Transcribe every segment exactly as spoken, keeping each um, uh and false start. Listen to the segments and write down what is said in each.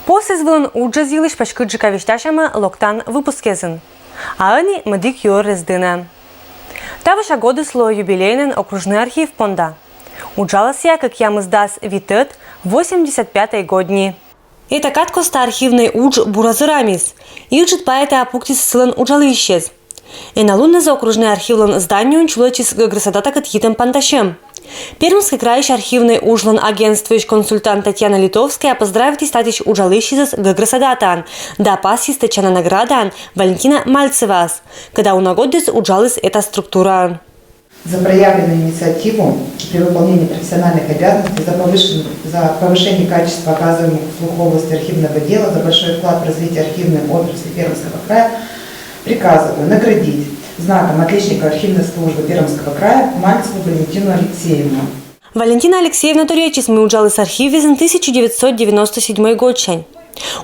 Посэз вылын уджез йылысь паськыдджыка висьтасямӧ локтан выпускезын. А ӧні мӧдик юӧррес дінӧ. Тавося годыс лоӧ юбилейнӧн окружнӧй архив понда. Уджалӧ сійӧ кӧкъямысдас витӧд, восемьдесят пятӧй годні. Этакад коста архивнӧй удж бура зырамис. Ыджыд пайӧ тайӧ пуктіс сылӧн уджалысьӧс. Ӧні луннас окружнӧй архивлӧн зданиеын чулӧдчис гӧгрӧсадатакӧд йитӧм пантасьӧм. Пермскӧй крайысь архивнӧй уджлӧн агентствоысь консультант Татьяна Литовская поздравитіс татысь уджалысьӧс гӧгрӧсадатаӧн да пасйис тӧдчана наградаӧн Валентина Мальцеваӧс, кода уна годдіс уджаліс эта структураын. За проявленную инициативу при выполнении профессиональных обязанностей, за, повышен- за повышение качества оказываемых услуг в области архивного дела, за большой вклад в развитие архивной отрасли Пермского края приказываю наградить знаком отличника архивной службы Пермского края Мальцеву Валентину Алексеевну. Валентина Алексеевна торйӧдчис, мый уджаліс архиввизын тысяча девятьсот девяносто седьмӧй годсянь.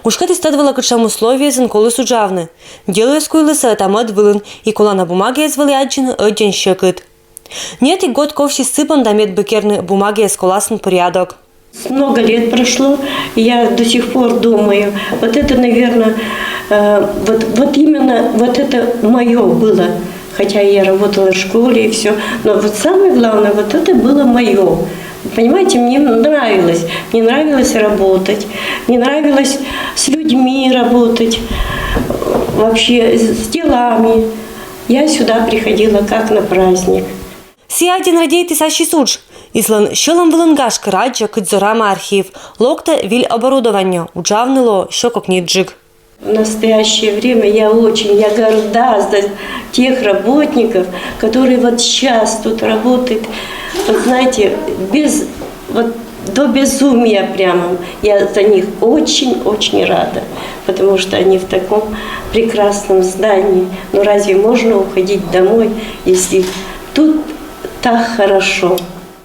Уськӧдіс тӧд вылӧ, кутшӧм условиеясын коліс уджавны. Делоыс куйліс ӧта-мӧд вылын, и колана бумагаыс вӧлі аддзыны ӧддьӧн сьӧкыд. Ньӧти год ковсис сы понда, мед бы керны бумагаӧс коласын порядок. Много лет прошло, и я до сих пор думаю, вот это, наверное, вот, вот именно вот это мое было. Хотя я работала в школе и все, но вот самое главное, вот это было мое. Понимаете, мне нравилось, мне нравилось работать, мне нравилось с людьми работать, вообще с делами. Я сюда приходила как на праздник. Сійӧ аддзан радейтіс ассьыс удж. Излӧн сьӧлӧм вылын гашкӧ, раджӧ, кыдз зорама архив. Локтӧ виль оборудованиеӧ, уджавны лоӧ сё кокньыдджык. В настоящее время я очень, я горда за тех работников, которые вот сейчас тут работают. Вот знаете, без, вот до безумия прямо. Я за них очень-очень рада, потому что они в таком прекрасном здании. Но разве можно уходить домой, если тут так хорошо?